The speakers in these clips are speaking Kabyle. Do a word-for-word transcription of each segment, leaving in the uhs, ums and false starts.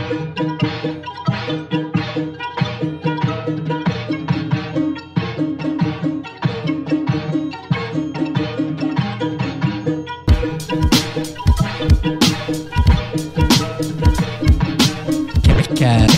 Can, can,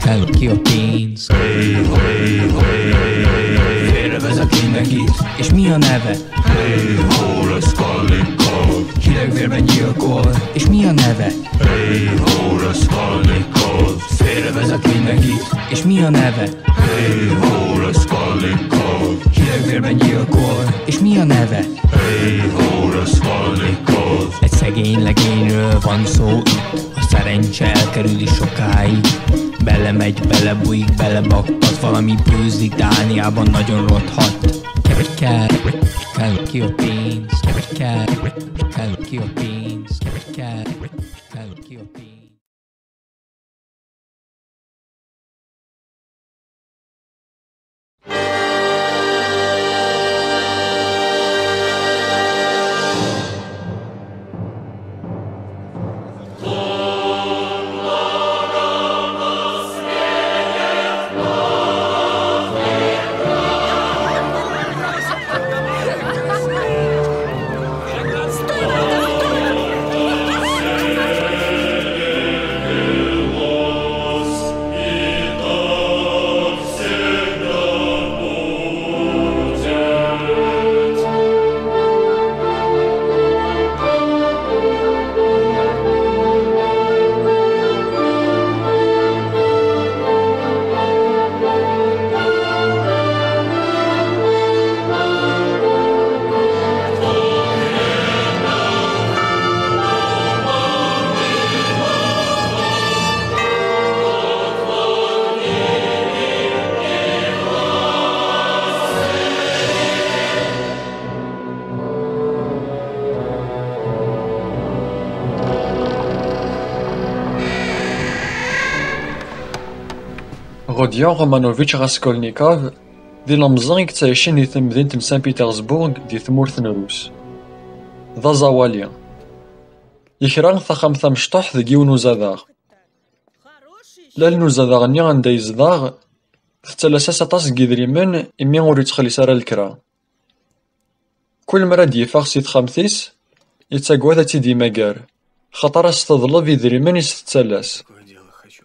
can, can, Hey ho, hey ho, hey ho, hey ho. Félre vezet mindenkit, és mi a neve? Hey ho, Raskolnikov. Hidegvérben gyilkol, és mi a neve? Hey ho, Raskolnikov. Félre vezet mindenkit, és mi a neve? Hey ho, Raskolnikov. Hidegvérben gyilkol, és mi a neve? Hey ho, Raskolnikov. Egy szegény legényről van szó itt. A szerencse elkerüli sokáig. Belemegy, belebújik, belebaktat, valami bőzik, de Dániában nagyon rothadt. Kell, kell ki a pénz, kell, kell ki a pénz, kell, kell ki a pénz. Rodion Romanovitch Raskolnikov d ilemẓi i yettɛicin di temdint n Saint Petersburg di tmurt n Rus. D aẓawali. Yekra taxxamt tamecṭuḥt deg yiwen uzadaɣ. Lal n uzadaɣ-nni anda yezdeɣ tettalas-as aṭas n yidrimen imi ur yettxellis ara lekra. Kul mi ara d-yeffeɣ si texxamt-is, yettagad ad tt-id-imager, xaṭer ad s-teḍleb idrimen i s-tettalas.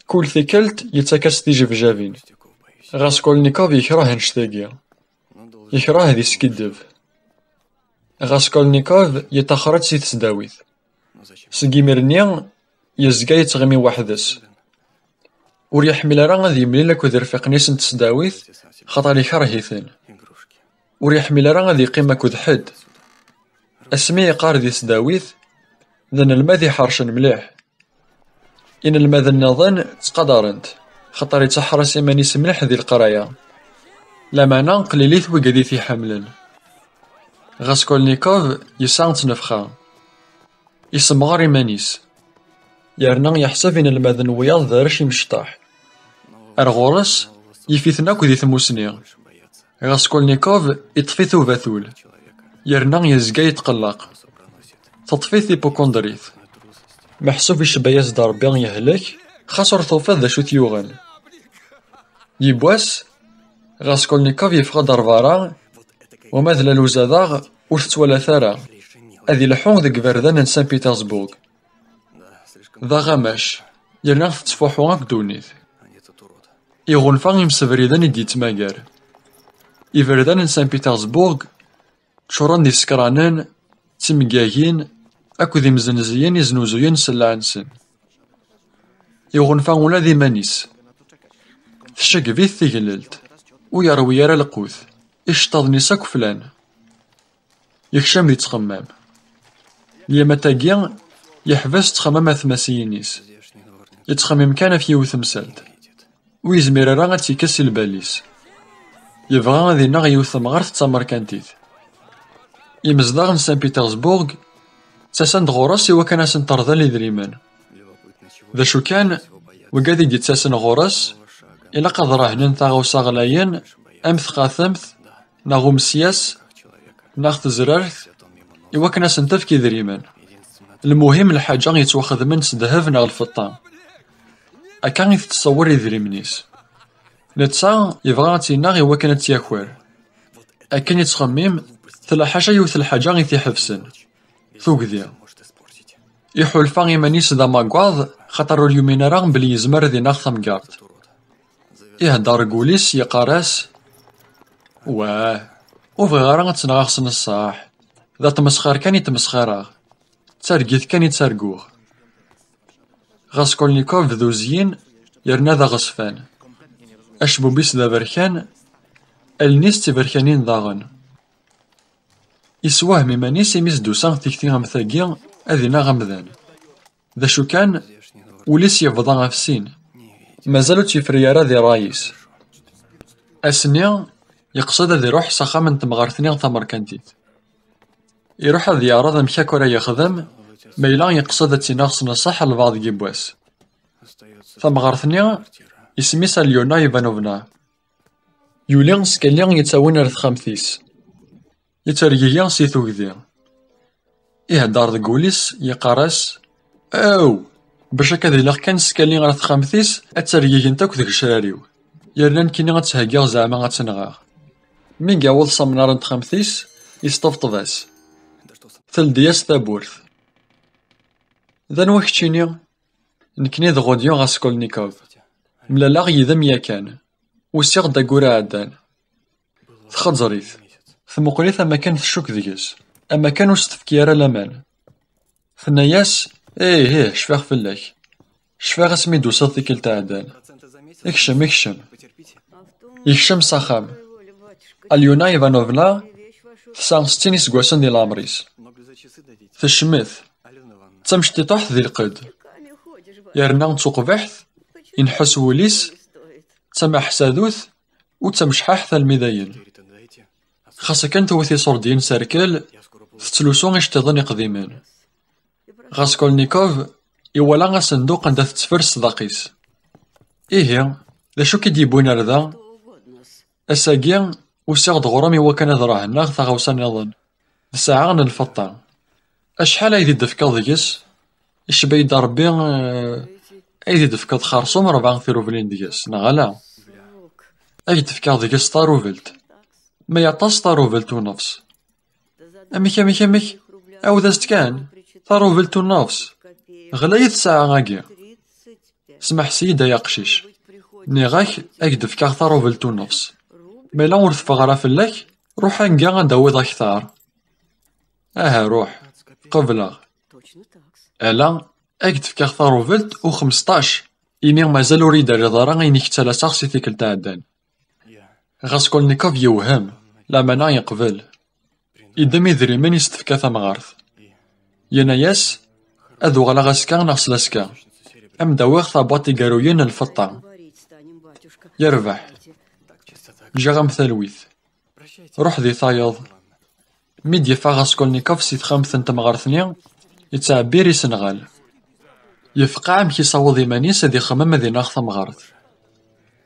Kul tikkelt, yettak-as tijebjabin. Raskolnikov yekreh annect-agi. Yekreh ad iskiddeb. Raskolnikov yeṭṭaxer-d si tesdawit. Seg imir-nni, yezga yettɣimi weḥd-s. Ur yeḥmil ara ad yemlil akked irfiqen-is n tesdawit, xaṭer ikreh-iten. Ur yeḥmil ara ad yeqqim akked ḥedd. Asmi yeqqar di tesdawit, d anelmad iḥercen mliḥ. Inelmaden nniḍen ttqadaren-t, xaṭer yettaḥras iman-is mliḥ di leqraya. Lameɛna qlilit wigad i t-iḥemmlen. Raskolnikov yesɛa ttnefxa. Issemɣar iman-is. Yerna yeḥseb inelmaden wiyaḍ d arrac imecṭaḥ. Ar ɣur-s, yif-iten akk di tmusni. Raskolnikov iṭṭef-it ubatul. Yerna yezga yetqelleq. Teṭṭef-it tipukundrit. Meḥsub icebba-yas-d Ṛebbi yehlek, xas ur tufiḍ d acu t-yuɣen. Yiwwas, Raskolnikov yeffeɣ-d ar berra, wama d lal uzadaɣ ur t-ttwalat ara. Ad ileḥḥu deg iberdan n Saint Petersburg. D aɣamac, yerna tettfuḥu akk ddunit. Iɣunfa imsebriden i d-yettmagar. Iberdan n Saint Petersburg ččuren d isekranen, d timgagin akked imzenziyen iznuzuyen sselɛa-nsen. Iɣunfa ula d iman-is. Tceggeb-it teglelt, ur yerwi ara lqut, iceṭṭaḍen-is akk flan. Yekcem di ttxemmam. Lyamat-agi, yeḥbes ttxemmam atmasiyin-is. Yettxemmim kan ɣef yiwet temsalt. Ur yezmir ara ad tt-yekkes si lbal-is. Yebɣa ad ineɣ yiwet temɣart d tamerkantit. Imezdaɣ n Saint Petersburg ttasen-d ɣur-s i wakken ad sen-terḍel idrimen. D acu kan, wigad i d-yettasen ɣur-s, ilaq ad rahnen taɣawsa ɣlayen am txatemt, neɣ umesyas, neɣ tezrart, i wakken ad sen-tefk idrimen. Lmuhim, lḥaǧa yettwaxedmen s ddheb neɣ lfeṭṭa. Akka i tettṣewwir idrimen-is. Netta yebɣa ad tt-ineɣ i wakken ad tt-yaker. Akken yettxemmim, tella ḥaca yiwet lḥaǧa i t-iḥebsen. Tugdi. Iḥulfa iman-is d amaggaḍ, xaṭer ur yumin ara belli yezmer ad ineɣ tamgerḍt. Ihedder deg wul-is, yeqqar-as: "Wah, ur bɣiɣ ara ad tt-nɣeɣ s neṣṣaḥ. D atmesxir kan i ttmesxireɣ. D targit kan i ttarguɣ." Raskolnikov d uzyin, yerna d aɣezfan. Acebbub-is d aberkan, allen-is d tiberkanin daɣen. Iswahem iman-is imi s-d-tusa tikti am tagi ad ineɣ amdan. D acu kan, ul-is yebḍa ɣef sin. Mazal ur tt-yefri ara di ṛṛay-is. Ass-nni, yeqsed ad iruḥ s axxam n temɣart-nni tamerkantit. Iruḥ ad yeɛreḍ amek akk ara yexdem, ma yella yeqsed ad tt-ineɣ s neṣṣaḥ albaɛḍ n yiwwas. Tamɣart-nni, isem-is Alyona Ivanovna. Yuli skali yettawin ar texxamt-is. Yettergigi si tugdi. Ihedder deg wul-is, yeqqar-as: "Aw! Bac akka ad iliɣ kan skali ɣer texxamt-is, ad ttergigint akk tgecrar-iw. Yerna nekkini ad tt-heggiɣ zeɛma ad tt-nɣeɣ." Mi yaweḍ s amnar n texxamt-is, yesṭebṭeb-as. Teldi-yas tawwurt. "D anwa keččini?" "Nekkini d Godion Raskolnikov. Mlaleɣ yid-m yakan. Usiɣ-d ayyur iɛeddan." Txeẓẓer-it. Tmuqel-it am akken tcukk deg-s. Am akken ur s-tefki ara laman. Tenna-yas: "Ih, ih, cfiɣ fell-ak. Cfiɣ asmi d-tusiḍ tikkelt iɛeddan. Kcem, kcem." Yekcem s axxam. Alyona Ivanovna tesɛa settin iseggasen di leɛmer-is. Tecmet. D tamecṭiṭuḥt di lqedd. Yerna d tuqbiḥt, inḥus wul-is, d tamaḥsadut, u d tamecḥaḥt almi dayen. Xas akken tewwet iṣurdiyen s rrkel, tettlusu iceṭṭiḍen iqdimen. Raskolnikov iwala asenduq anda tetteffer ṣṣdaq-is. "Ihi, d acu k-id-yewwin ar da?" "Ass-agi, usiɣ-d ɣur-m i wakken ad rahennaɣ taɣawsa nniḍen. Sɛiɣ n lfeṭṭa. Acḥal ay d-tefkeḍ deg-s?" "Icba-yi-d Ṛebbi, eh, ay d-tefkeḍ xerṣum rebɛa tirublin deg-s, neɣ ala?" "Ay d-fkeɣ deg-s tarubelt." "Ma aṭas tarubelt u nnefṣ." "Amek, amek, amek? Ɛawed-as-d kan. Tarubelt u nnefṣ. Ɣlayet ssaɛa-agi. Smeḥs-iyi-d ay aqcic. Nniɣ-ak, ad k-d-fkeɣ tarubelt u nnefṣ. Ma yella ur teffeɣ ara fell-ak, ruḥ anga ad d-tawiḍ akteṛ." "Aha, ruḥ. Qebleɣ." "Ala, ad k-d-fkeɣ tarubelt u xmesṭac, imi mazal ur iyi-d-terriḍ ara ayen i k-ttalaseɣ si tikkelt iɛeddan." Raskolnikov yewhem, lameɛna yeqbel. Iddem idrimen i s-tefka tamɣart. Yenna-yas: "Ad uɣaleɣ azekka neɣ slaska. Ad m-d-awiɣ tabwaṭ igaruyen n lfeṭṭa." Yerbeḥ. Ǧǧiɣ-am talwit. Ruḥ di tayeḍ. Mi d-yeffeɣ Raskolnikov si texxamt n temɣart-nni, yettɛebbir isenɣal. Yefqeɛ amek isaweḍ iman-is ad ixemmem ad ineɣ tamɣart.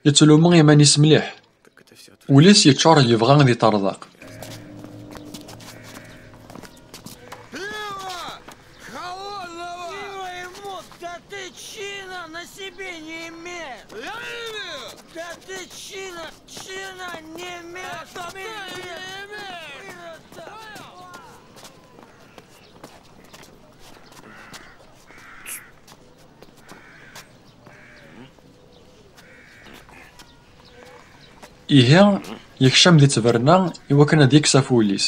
Yettlumu iman-is mliḥ. Wul-is yeččur yebɣa ad iṭerḍeq. Пиво! Холодного! Пиво ему! Да ты чина на себе не имеешь! Я имею! Да ты чина, чина не имеешь! А что ты не имеешь? Ihi, yekcem di ttberna i wakken ad yekkes ɣef wul-is.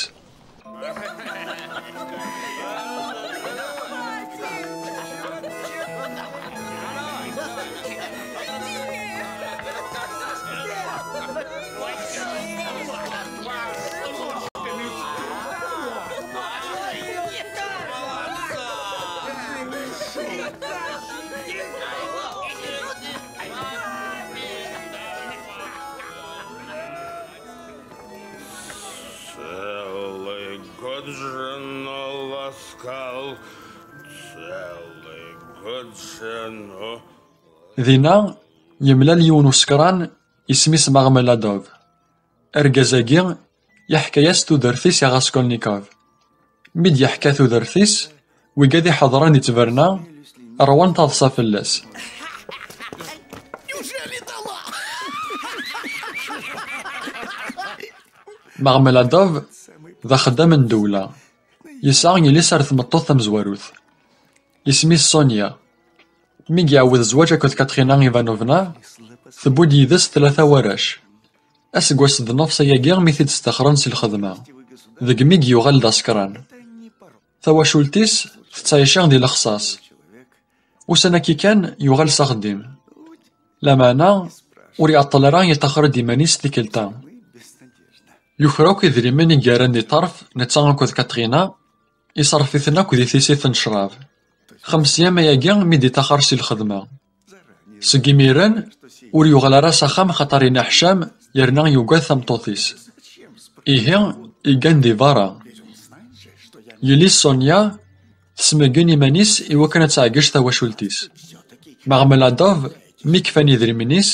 Целый год жену ласкал, целый год жену. Dinna, yemlal yiwen usekran, isem-is Marmeladov. Argaz-agi, yeḥka-yas tudert-is i Raskolnikov. Mi d-yeḥka tudert-is, wigad iḥeḍren di ttberna, ṛwan taḍsa fell-as. Marmeladov d axeddam n ddewla. Yesɛa yelli-s ar tmeṭṭut tamezwarut. Isem-is Sonia. Mi iɛawed zzwaǧ akked Katrina Ivanovna, tewwi-d yid-s tlata warrac. Aseggas d nnefs ayagi mi t-id-staxren si lxedma, deg mi yuɣal d asekran. Tawacult-is tettɛici di lexṣaṣ. Ussan-agi kan yuɣal s axeddim. Lameɛna ur iɛeṭṭel ara yettaxer-d iman-is tikkelt-a. Yuker akk idrimen i yerran di ṭṭerf, netta akked Katrina, iṣerref-iten akk di tissit n ccrab. Xemsyam ayagi mi d-ittaxer si lxedma. Seg imiren, ur yuɣal ara s axxam xaṭer ineḥcam yerna yugad tameṭṭut-is. Ihi, iggan di berra. Yelli-s Sonia tesmeggen iman-is i wakken ad tɛeggec tawacult-is. Marmeladov, mi kfan idrimen-is,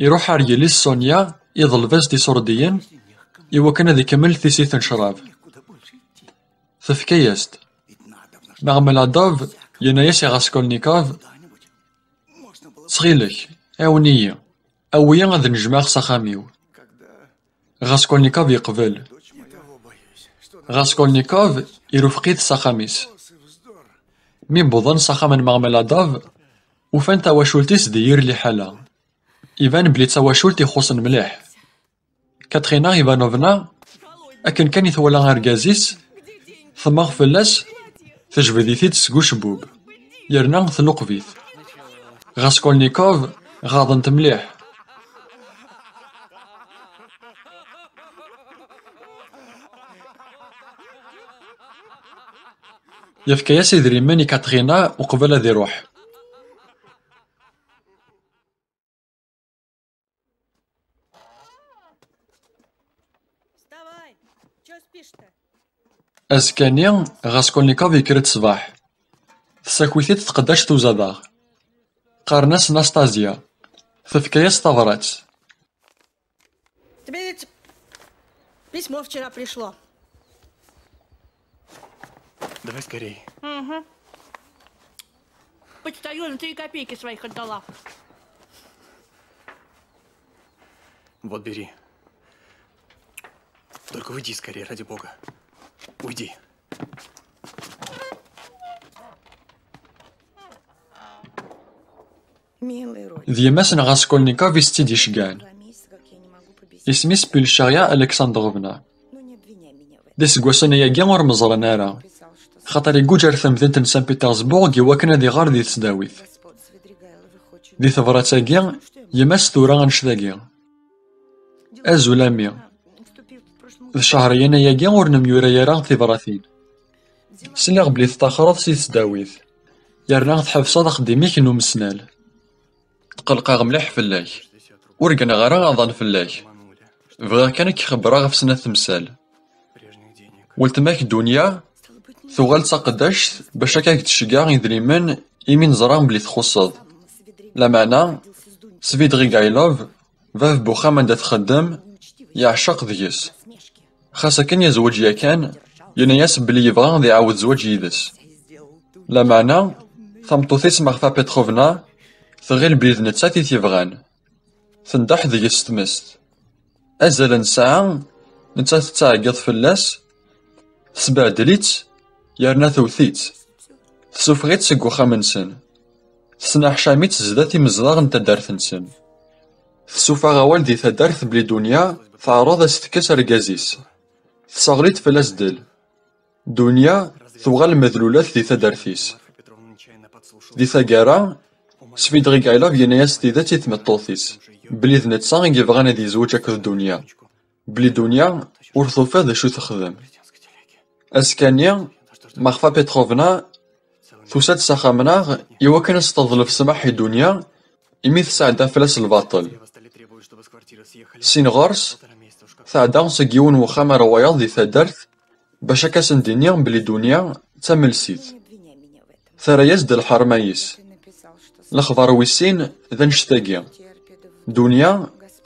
iruḥ ar yelli-s Sonia, iḍleb-as-d iṣurdiyen i wakken ad ikemmel tissit n ccrab. Tefka-yas-t. Marmeladov yenna-yas i Raskolnikov: "Ttxil-k, ɛiwen-iyi, awi-yi ad nejmeɛ s axxam-iw." Raskolnikov yeqbel. Raskolnikov irufeq-it s axxam-is. Mi wwḍen s axxam n Marmeladov, ufan tawacult-is di yir liḥala. Iban belli d tawacult ixuṣṣen mliḥ. Katrina Ivanovna, akken kan i twala argaz-is, temmeɣ fell-as, tejbed-it-id seg ucebbub, yerna tluqeb-it. Raskolnikov ɣaḍen-t mliḥ. Yefka-yas idrimen i Katrina uqbel ad iruḥ. Azekka-nni, Raskolnikov yekker-d ṣṣbeḥ. Tessaki-t-id tqeddact uzadaɣ. Qqaren-as Nastasia. Tefka-yas tabrat. Тебе ведь письмо вчера пришло. Давай скорей. Угу. Почтальон три копейки своих отдала. Вот, бери. Только уйди скорее, ради бога. Уйди. D yemma-s n Raskolnikov i s-tt-id-iceggɛen. Isem-is Pulchaya Alexandrovna. D iseggasen ayagi ur meẓren ara, xaṭer iguǧǧ ar temdint n Saint Petersburg i wakken ad iɣer di tesdawit. Di tebrat-agi, yemma-s tura annect-agi. Azul a mmi. D cehriyen ayagi ur nemyura ara tibratin. Sliɣ belli tettaxreḍ si tesdawit, yerna tḥebseḍ axeddim-ik n umesnal. Tqelqeɣ mliḥ fell-ak. Ur gneɣ ara aḍan fell-ak. Bɣiɣ kan ad k-xebbreɣ ɣef snat temsal. Weltma-k Dunya tuɣal d taqeddact bac ad k-tceggeɛ idrimen imi neẓra belli txuṣṣeḍ. Lameɛna, Svidrigaylov, bab n uxxam anda txeddem, yeɛceq deg-s. Xas akken yezweǧ yakan, yenna-yas belli yebɣa ad iɛawed zzwaǧ yid-s. Lameɛna, tameṭṭut-is Marfa Petrovna tɣil belli d nettat i t-ibɣan. Tendeḥ deg-s tmest. Azal n ssaɛa, nettat tettɛeggiḍ fell-as, tesbehdel-itt, yerna tewwet-itt. Tessuffeɣ-itt seg uxxam-nsen. Tesneḥcam-itt zdat imezdaɣ n taddart-nsen. Tessuffeɣ awal di taddart belli Dunya teɛreḍ ad s-tekkes argaz-is. Tesseɣli-t fell-as ddel. Dunya tuɣal medlulat di taddart-is. Di taggara, Svidrigaylov yenna-yas tidet i tmeṭṭut-is, belli d netta i yebɣan ad yezweǧ akked Dunya, belli Dunya ur tufiḍ d acu texdem. Azekka-nni, Marfa Petrovna tusa-d s axxam-nneɣ i wakken ad s-teḍleb ssmaḥ i Dunya imi tesɛedda fell-as lbaṭel. Sin ɣer-s, tɛedda seg yiwen wexxam ar wayeḍ di taddart bac ad k-asen-d-tini belli Dunya d tamelsit. Terra-yas-d lḥerma-is. Lexbar wis sin d annect-agi. Dunya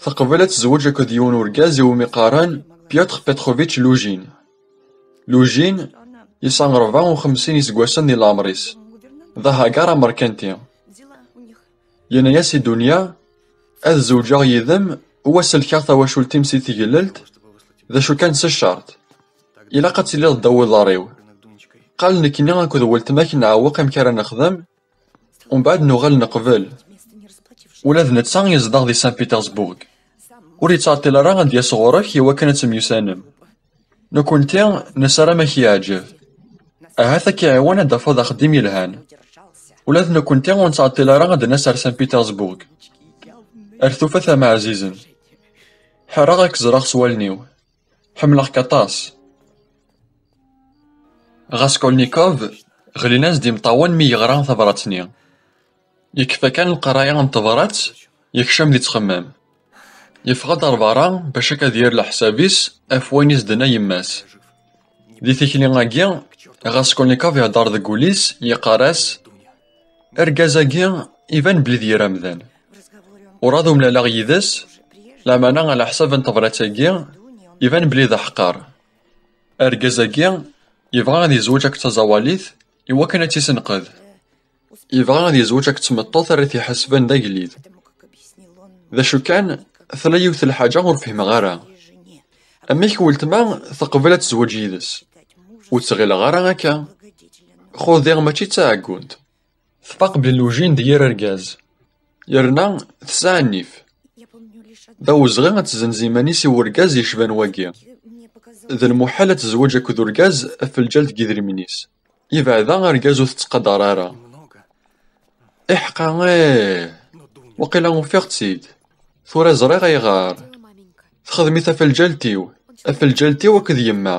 teqbel ad tezweǧ akked yiwen urgaz iwumi qqaren Pyotr Petrovitch Lujin. Lujin yesɛa ṛebɛa u xemsin iseggasen di leɛmer-is. D ahagar amerkanti. Yenna-yas i Dunya, ad zewǧeɣ yid-m u ad sellkeɣ tawacult-im si teglelt, D acu kan s ccerṭ, ilaq ad tiliḍ ddaw uḍar-iw. Qal nekkni akked weltma-k nɛewweq amek ara nexdem, umbeɛd nuɣal neqbel. Ula d netta yezdeɣ di Saint Petersburg. Ur yettɛeṭṭil ara ad d-yas ɣur-k i wakken ad temyussanem. Nekkenti nessaram ad k-yeɛǧeb. Ahat ad k-iɛiwen ad d-tafeḍ axeddim yelhan. Ula d nekkenti ur nettɛeṭṭil ara ad d-nas ar Saint Petersburg. Ar tufat a m ɛzizen. Ḥareɣ ad k-ẓreɣ s wallen-iw. Ḥemmleɣ-k aṭas. Raskolnikov ɣlin-as-d imeṭṭawen mi yeɣra tabrat-nni. Yekfa kan leqraya n tebrat, yekcem di ttxemmam. Yeffeɣ-d ar berra bac akka ad yerr leḥsab-is ɣef wayen i s-d-tenna yemma-s. Di tikli-agi, Raskolnikov ihedder deg wul-is, yeqqar-as: "Argaz-agi iban belli d yir amdan. Ur ad umlaleɣ yid-s, lameɛna ɛla ḥsab n tebrat-agi, iban belli d aḥeqqar. Argaz-agi yebɣa ad yezweǧ akked taẓawalit iwakken ad tt-isenqed. Yebɣa ad yezweǧ akked tmeṭṭut ara t-iḥasben d agellid. D acu kan, tella yiwet n lḥaǧa ur fhimeɣ ara. Amek weltma teqbel ad tezweǧ yid-s? Ur tt-ɣileɣ ara akka. Xudi mačči d taɛeggunt." Tfaq belli lujin d yir argaz. Yerna tesɛa nnif. D awezɣi ad tezzenz iman-is i urgaz yecban wagi. D lmuḥal ad tezweǧ akked urgaz ɣef lǧal deg yidrimen-is. Yebɛed-a argaz ur tettqadar ara. Iḥqa, ih. Waqila ufiɣ-tt-id. Tura ẓriɣ ayɣer. Texdem-it ɣef lǧalt-iw. Ɣef lǧalt-iw akked yemma.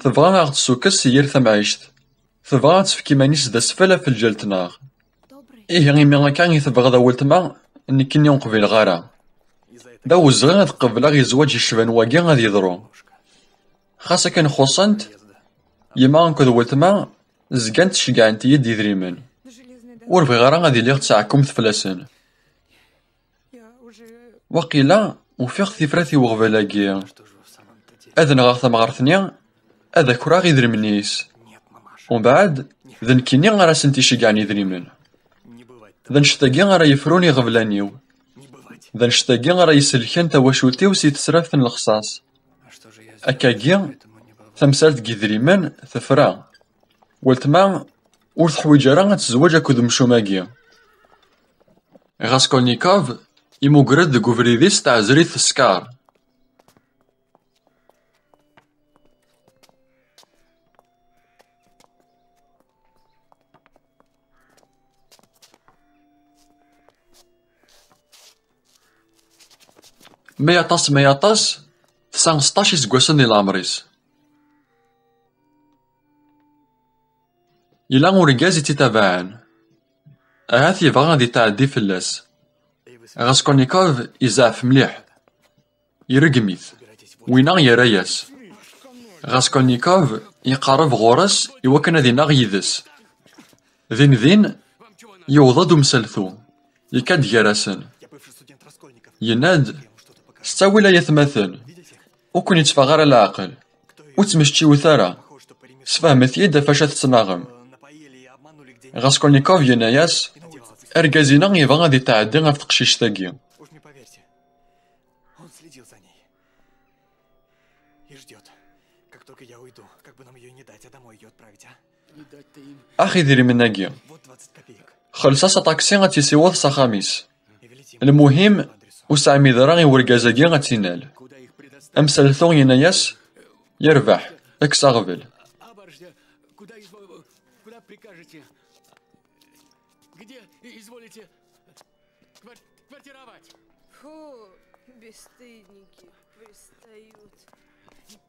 Tebɣa ad ɣ-d-tessukkes si yir tamɛict. Tebɣa ad tefk iman-is d asfel ɣef lǧalt-nneɣ. Ihi imi akka i tebɣiḍ a weltma, nekkini ur qbileɣ ara. D awezɣi ad qebleɣ i zzwaǧ yecban wagi ad yeḍru. Xas akken xuṣṣent, yemma akked weltma zgant ceggɛent-iyi-d idrimen. Ur bɣiɣ ara ad iliɣ d taɛkumt fell-asen. Waqila ufiɣ tifrat i uɣbel-agi. Ad nɣeɣ tamɣart-nni, ad akreɣ idrimen-is. Umbeɛd, d nekkini ara sent-iceggɛen idrimen. D annect-agi ara yefrun iɣeblan-iw. D annect-agi ara iselken tawacult-iw si tesraft n lexṣaṣ. Akkagi, tamsalt deg idrimen tefra. Weltma ur teḥwiǧ ara ad tezweǧ akked umcum-agi. Raskolnikov imuger-d deg ubrid-is taɛezrit tesker. Ma aṭas, ma aṭas, tesɛa seṭṭac iseggasen di leɛmer-is. Yella urgaz i tt-itabaɛen. Ahat yebɣa ad itɛeddi fell-as. Raskolnikov izeɛf mliḥ. Iregm-it. Winna yerra-yas. Raskolnikov iqerreb ɣur-s iwakken ad ineɣ yid-s. Din din, yewweḍ-d umsaltu. Yekka-d gar-asen. Yenna-d: "S ttawil ay atmaten, ur ken-itteffeɣ ara leɛqel. Ur ttmecčiwet ara. Sfehmet-iyi-d ɣef wacu tettnaɣem." Raskolnikov yenna-yas: "Argaz-inna yebɣa ad itɛeddi ɣef teqcict-agi." Он следил за ней. И ждет. Как только я уйду, как бы нам ее не дать, а домой ее отправить, а? Ax idrimen-agi. Xelleṣ-as aṭaksi ad tt-isiweḍ s axxam-is. Lmuhim, ur sɛmid ara i urgaz-agi ad tt-inal. Amsaltu yenna-yas: "Yerbeḥ, kkes aɣbel." Фу, бесстыдники, пристают.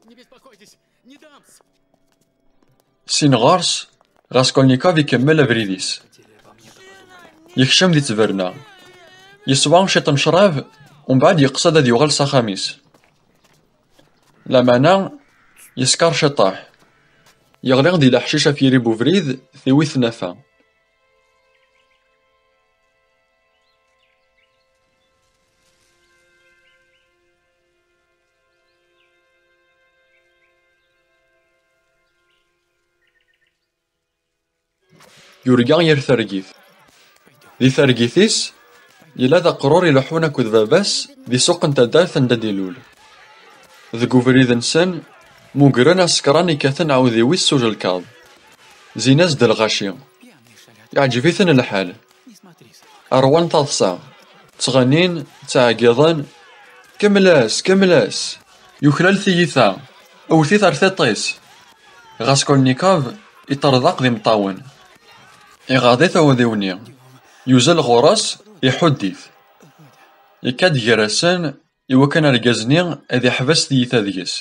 Не беспокойтесь, не дам. Sin ɣer-s, Raskolnikov ikemmel abrid-is. Yekcem di ttberna. Yeswa ciṭ n ccrab, umbeɛd yeqsed ad yuɣal s axxam-is. Lameɛna, yesker ciṭṭaḥ. Yeɣli di leḥcic ɣef yiri n ubrid, tiwi-t tnafa. Yurga yir targit. Di targit-is, yella d aqrur ileḥḥun akked baba-s di ssuq n taddart anda d-ilul. D Deg ubrid-nsen, mugren asekran ikkaten aɛudiw-is s ujelkaḍ. Zzin-as-d lɣaci. Iɛǧeb-iten lḥal. Rwan taḍsa. Ttɣennin, ttɛeggiḍen. Kemmel-as, kemmel-as! Yuklal tiyita. Wwet-it ar tiṭ-is. Raskolnikov iṭerḍeq d imeṭṭawen. Iɣaḍ-it uɛudiw-nni. Yuzzel ɣur-s, iḥudd-it. Yekka-d gar-asen, iwakken argaz-nni ad iḥbes tiyita deg-s.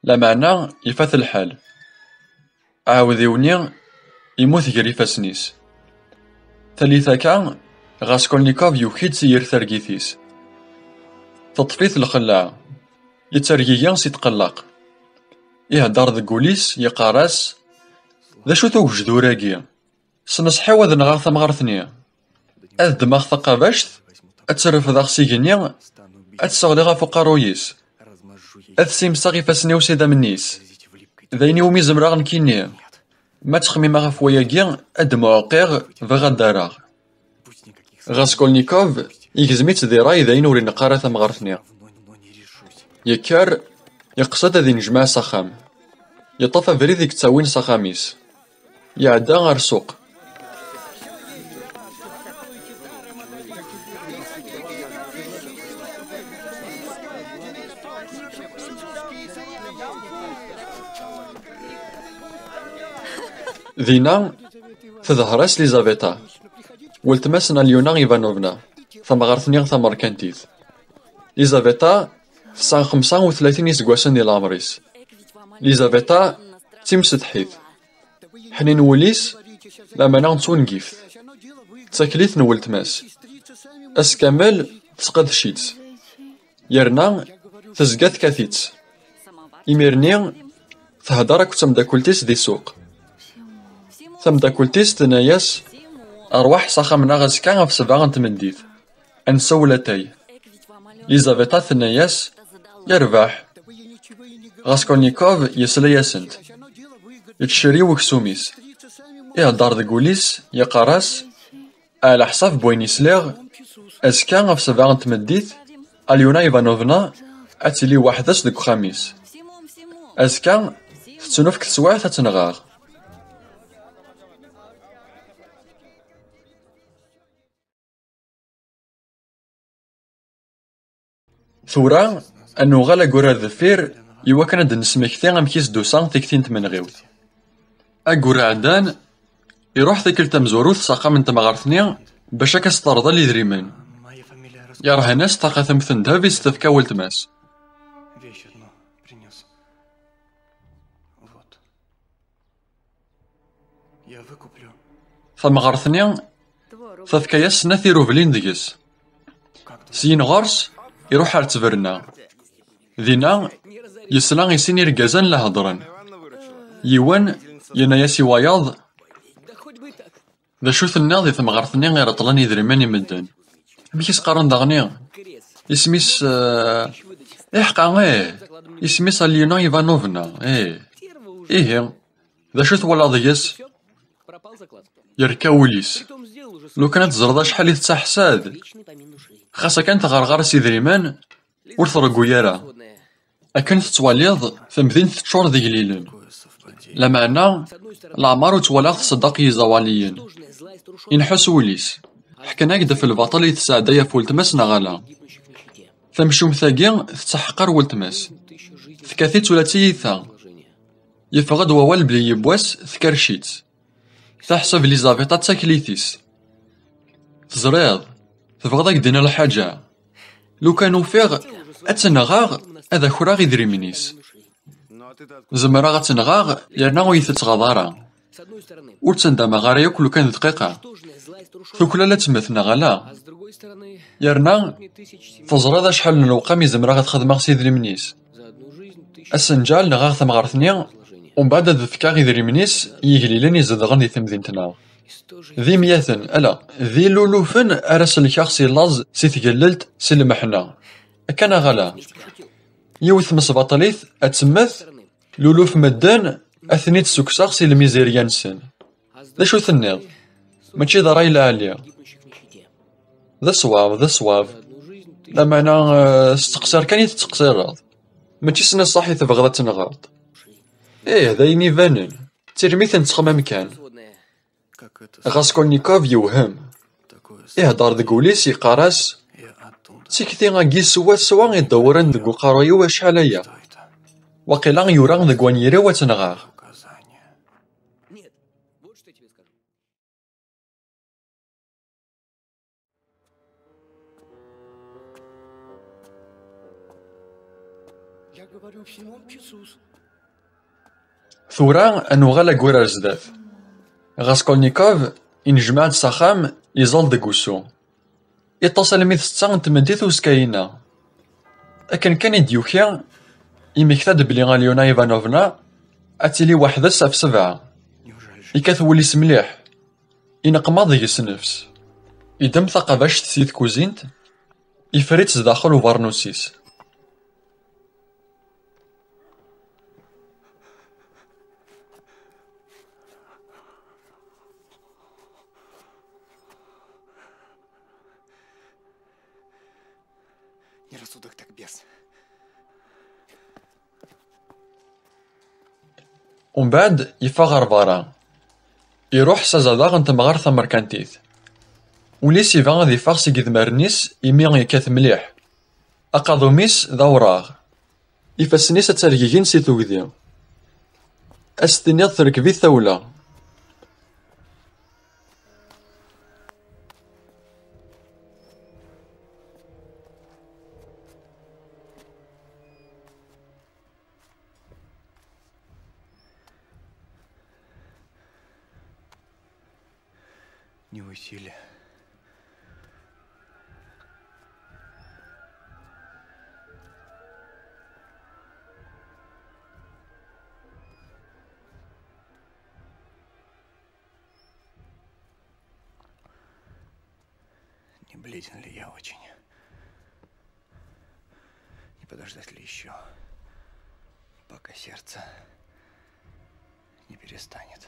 Lameɛna ifat lḥal. Aɛudiw-nni yemmut gar ifassen-is. Tallit akka, Raskolnikov yuki-d si yir targit-is. Teṭṭef-it lxellaɛ. Yettergigi s yetqelleq. Ihedder deg wul-is, yeqqar-as: "D acu-t ugejdur-agi? Sneṣḥ-iw ad nɣeɣ tamɣart-nni. Ad ddmeɣ taqabact, ad tt-refdeɣ s igenni, ad tt-sseɣliɣ ɣef uqerruy-is. Ad ssimseɣ ifassen-iw s idammen-is. D ayen iwumi zemreɣ nekkini. Ma ttxemmimeɣ ɣef wayagi, ad d-muɛqiɣ, bɣiɣ ad d-araɣ." Raskolnikov igzem-itt di ṛṛay, d ayen ur ineqq ara tamɣart-nni. Yekker, iqsed ad innejmaɛ s axxam. Yeṭṭef abrid i yettawin s axxam-is. Iɛedda ar ssuq. Dinna, teḍher-as Lizaveta, weltma-s n Alyona Ivanovna, tamɣart-nni tamerkantit. Lizaveta tesɛa xemsa u tlatin iseggasen di leɛmer-is. Lizaveta d timsetḥit. Ḥnin wul-is, lameɛna d tungift. D taklit n weltma-s. Ass kamel, tesqedc-itt. Yerna tezga tekkat-itt. Imir-nni, thedder akked temdakkelt-is di ssuq. Tamdakkelt-is tenna-yas: "Rwaḥ s axxam-nneɣ azekka ɣef sebɛa n tmeddit. Ad nsew latay." Lizaveta tenna-yas: "Yerbeḥ." Raskolnikov yesla-yasent. Yettcerriw uksum-is. Ihedder deg wul-is, yeqqar-as: "Ɛla ḥsab n wayen i sliɣ, azekka ɣef sebɛa n tmeddit, Alyona Ivanovna ad tili weḥd-s deg uxxam-is. Azekka, tettunefk teswiɛt ad tt-nɣeɣ." Tura, ad nuɣal agur ar deffir, iwakken ad d-nesmekti amek i s-d-tusa tikti n tmenɣiwt. Agur iɛeddan, iruḥ tikkelt tamezwarut s axxam n temɣart-nni bac ad as-terḍel idrimen. Yerhen-as taxatemt n ddheb i s-tefka weltma-s. Tamɣart-nni tefka-yas snat irublin deg-s. Syin ɣer-s, iruḥ ar ttberna. Dinna, yesla i sin irgazen la heddren. Yiwen yenna-yas i wayeḍ: "D acu tenniḍ i temɣart-nni ireṭṭlen idrimen i medden? Amek i s-qqaren daɣen-i? Isem-is, eh, iḥqa, ih, isem-is Alyona Ivanovna, ih. Ihi, d acu twalaḍ deg-s?" Yerka wul-is. Lukan ad teẓreḍ acḥal i tettaḥsad. Xas akken teɣɣerɣer s idrimen, ur tṛeggu ara. Akken tettwaliḍ, tamdint teččur d igellilen. Lameɛna, leɛmer ur twalaɣ tṣeddeq i yiẓawaliyen. Inḥus wul-is. Ḥkan-ak-d ɣef lbaṭel i tesɛedday ɣef weltma-s neɣ ala? Tamcumt-agi tetteḥqer weltma-s. Tekkat-itt ula d tiyita. Yeffeɣ-d wawal belli yiwwas tkerrec-itt. Teḥseb Lizaveta d taklit-is. Teẓriḍ, tebɣiḍ ad k-d-iniɣ lḥaǧa. Lukan ufiɣ ad tt-nɣeɣ, ad akreɣ idrimen-is. Zemreɣ ad tt-nɣeɣ, yerna ur yi-tettɣaḍ ara. Ur ttndameɣ ara yakk lukan d dqiqa. Tuklal ad temmet, neɣ ala? Yerna teẓriḍ acḥal n lewqam i zemreɣ ad xedmeɣ s idrimen-is. Asenǧal neɣ tamɣart-nni, umbeɛd ad d-fkeɣ idrimen-is i yigellilen izedɣen di temdint-nneɣ. D imyaten, ala, d ilulufen ara sellkeɣ si laẓ, si tgellelt, si lmeḥna. Akka neɣ ala? Yiwet tmesbaṭlit ad temmet, luluf medden ad ten-id-ssukkseɣ si lmizirya-nsen. D acu tenniḍ? Mačči d ṛṛay lɛali. D ṣṣwab, d ṣṣwab. Lameɛna, eh, s teqṣir kan i tettqeṣṣireḍ. Mačči s nneṣṣaḥ i tebɣiḍ ad tenɣeḍ. Ih, d ayen ibanen. D tirmit n ttexmam kan. Raskolnikov yewhem. Ihedder deg wul-is, yeqqar-as: "D tikti-agi swaswa i d-dewwren deg uqerruy-iw acḥal aya. Waqila yura deg wanyir-iw ad tt-nɣeɣ." Tura ad nuɣal aggur ar zdat. Raskolnikov inejmaɛ-d s axxam, iẓẓel deg wusu. Iṭṭes almi d ssetta n tmeddit uzekka-inna. Akken kan i d-yuki, imekta-d belli Alyona Ivanovna ad tili weḥd-s ɣef sebɛa. Yekkat wul-is mliḥ. Ineqma deg-s nnefs. Iddem taqabact si tkuzint, iffer-itt zdaxel ubarnus-is. Нерассудок так бес. Umbeɛd, yeffeɣ ɣer berra. Iruḥ s azadaɣ n temɣart tamerkantit. Ul-is iba ad iffeɣ seg idmaren-is imi yekkat mliḥ. Aqadum-is d awraɣ. Ifassen-is ad ttergigin si tugdi. Ad s-tiniḍ terkeb-it tawla. Не усилие. Не бледен ли я очень? Не подождать ли еще, пока сердце не перестанет?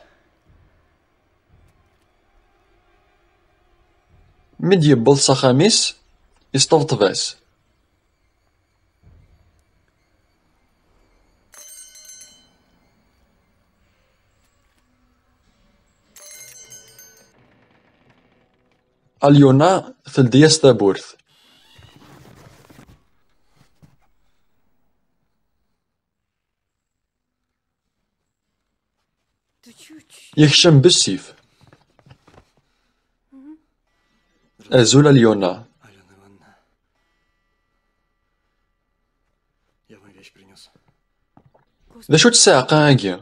Mi d-yewweḍ s axxam-is, isṭebṭeb-as. Alyona teldi-yas tawwurt. Yekcem bessif. Azul Alyona. D acu-tt ssiɛqa-agi?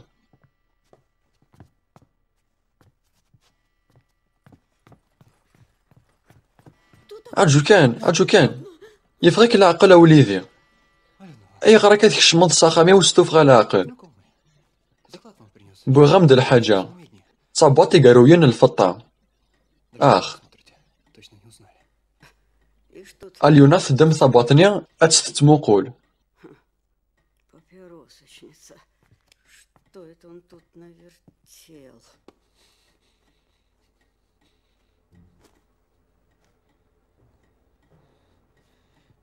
Arǧu kan, arǧu kan. Yeffeɣ-ik leɛqel a wlidi. Ayɣer akka tkecmeḍ s axxam-iw s tuffɣa leɛqel? Wwiɣ-am-d lḥaǧa. D tabwaṭ igerruyen n lfeṭṭa. Ax. Alyuna teddem tabwaṭ-nni ad tt-tettmuqul. Папиросочница. Что это он тут навертел?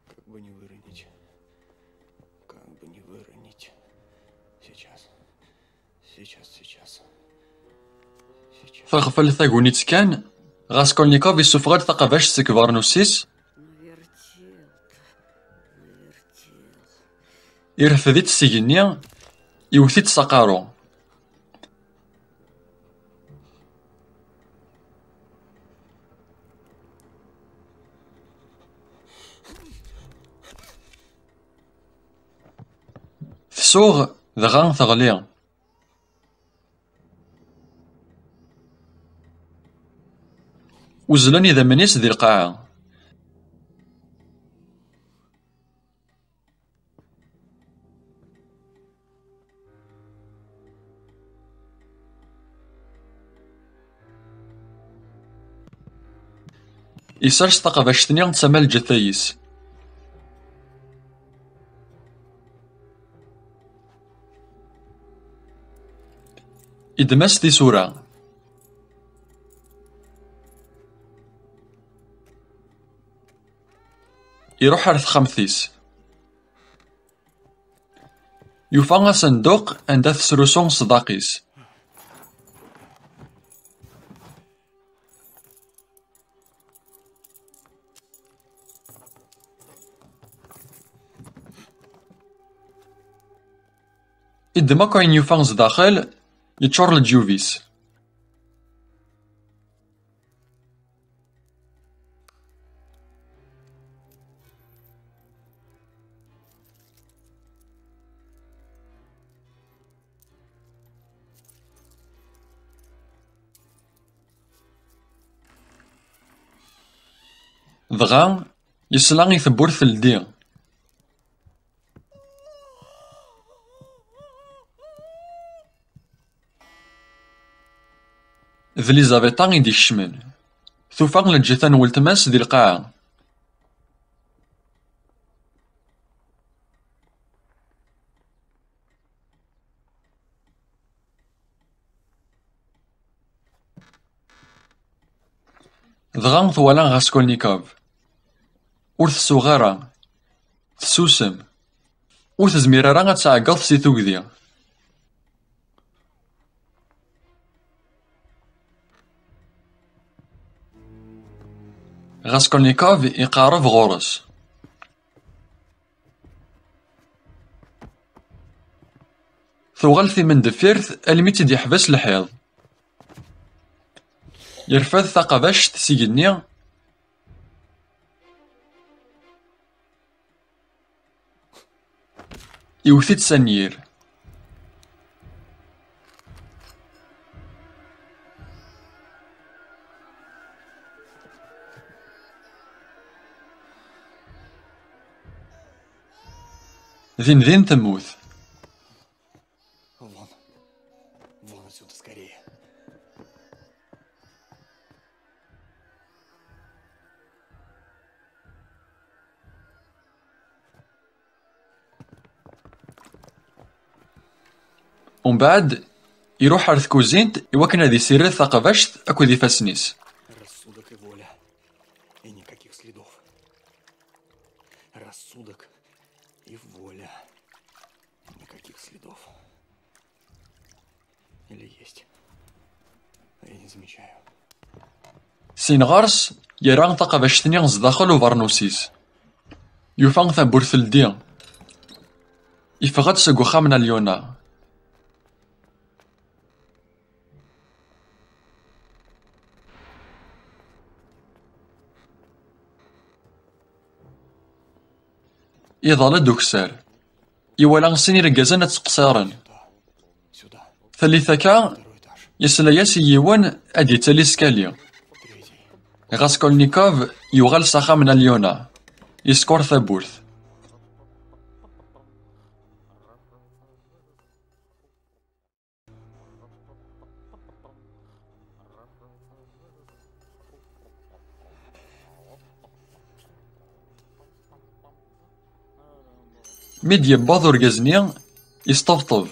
Как бы не выронить. Как бы не выронить. Сейчас. Сейчас, сейчас. Сейчас. Taɣfalt tagnit kan, Raskolnikov isuffeɣ-d taqabact seg bernusis. Irfed-itt s igenni, iwet-itt s aqaru. Tsuɣ, dɣa teɣli. Uzzlen idammen-is di lqaɛa. Isers taqabact-nni d tama lǧetta-is. Iddem-as tisura. Iruḥ ar texxamt-is. Yufa asenduq anda tesrusu ṣṣdaq-is. Iddem akk ayen yufa zdaxel, yeččur leǧyub-is. Dɣa yesla i tewwurt teldi. D Lizabeta i d-ikecmen. Tufa lǧetta n weltma-s di lqaɛa. Dɣa twala Raskolnikov. Ur tsuɣ ara. Tessusem. Ur tezmir ara ad tɛeggeḍ si tugdi. Raskolnikov iqerreb ɣur-s. Tuɣal timendeffirt almi tt-id-yeḥbes lḥiḍ. Yerfed taqabact s igenni. Iwet-itt s anyir. Din din temmut. Вон. Вон отсюда скорее. Umbeɛd, iruḥ ar tkuzint iwakken ad isired taqabact akked ifassen-is. Рассудок и воля. И никаких следов. Рассудок и воля. Никаких следов. Или есть. Я не замечаю. Sin ɣer-s, yerra taqabact-nni sdaxel ubeṛnus-is. Yufa tawwurt teldi. Iffeɣ-d seg uxxam n Alyona. Iḍal-d ukessar. Iwala sin irgazen ad ttqeṣṣiren. Tallit akka, yesla-yas i yiwen ad d-yettali skali. Raskolnikov yuɣal s axxam n Alyona. Yeskuṛ tawwurt. Mi d-yewweḍ urgaz-nni, yesṭebṭeb.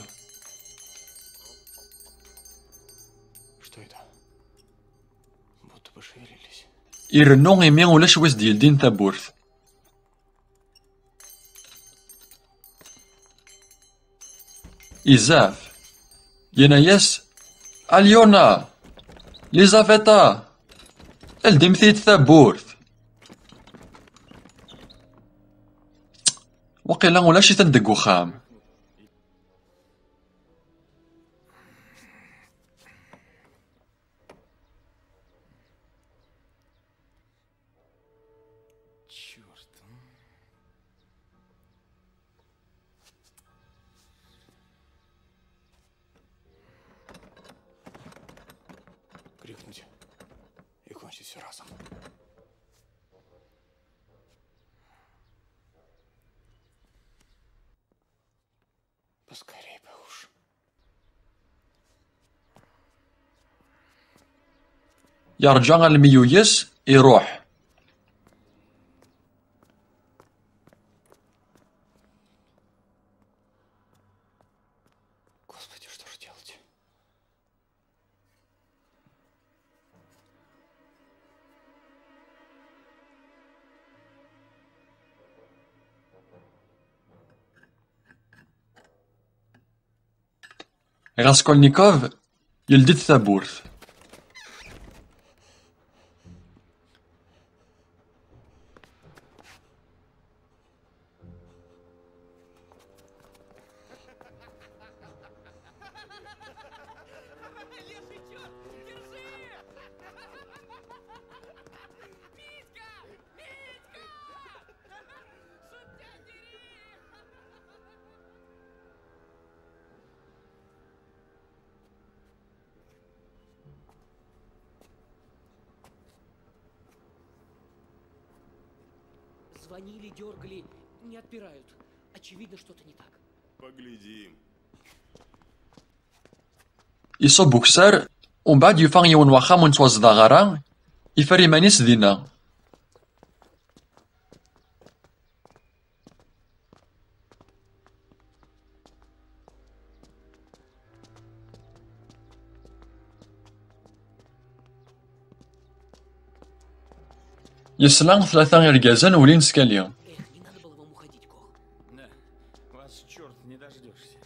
Что это? Будто пошевелились. Irennu imi ulac wi s-d-yeldin tawwurt. Izɛef. Yenna-yas: "Alyona! Lizaveta! Ldimt-iyi-d tawwurt!" Waqila ulac-iten deg uxxam. Чёрт. Крикнуть и кончить всё разом. Поскорей бы уж. Yerǧa almi yuyes, iruḥ. Господи, что же делать? Raskolnikov yeldi-d tawwurt. Звонили, дёргали, не отпирают. Очевидно, что-то не так. Поглядим. Iṣubb ukessar, umbeɛd yufa yiwen n uxxam ur nettwazdeɣ ara, ifer iman-is dinna. Yesla tlata irgazen ulin skali. Да, вас чёрт не дождёшься.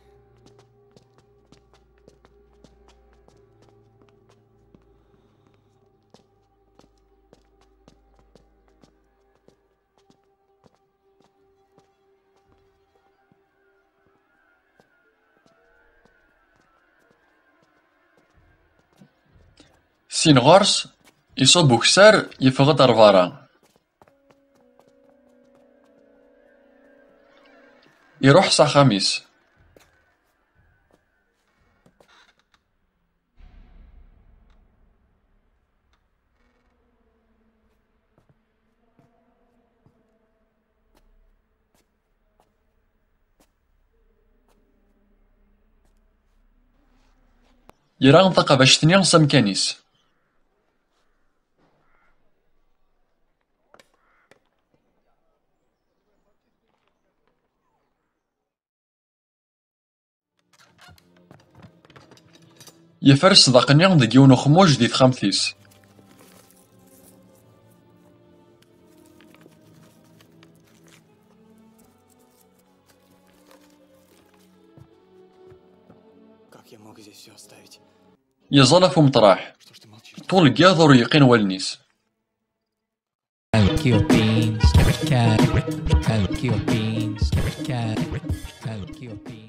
Sin ɣur-s, iṣubb ukessar, yeffeɣ-d ar berra. Iruḥ s axxam-is. Yerra taqabact-nni s amkan-is. Yeffer ṣṣdaq-nni deg yiwen uxmuj di texxamt-is. Как я мог здесь всё оставить? Yeẓẓel ɣef umeṭraḥ. Ṭṭul n yiḍ ur yeqqin wallen-is. Kilo beans, kilo, kilo beans, kilo beans.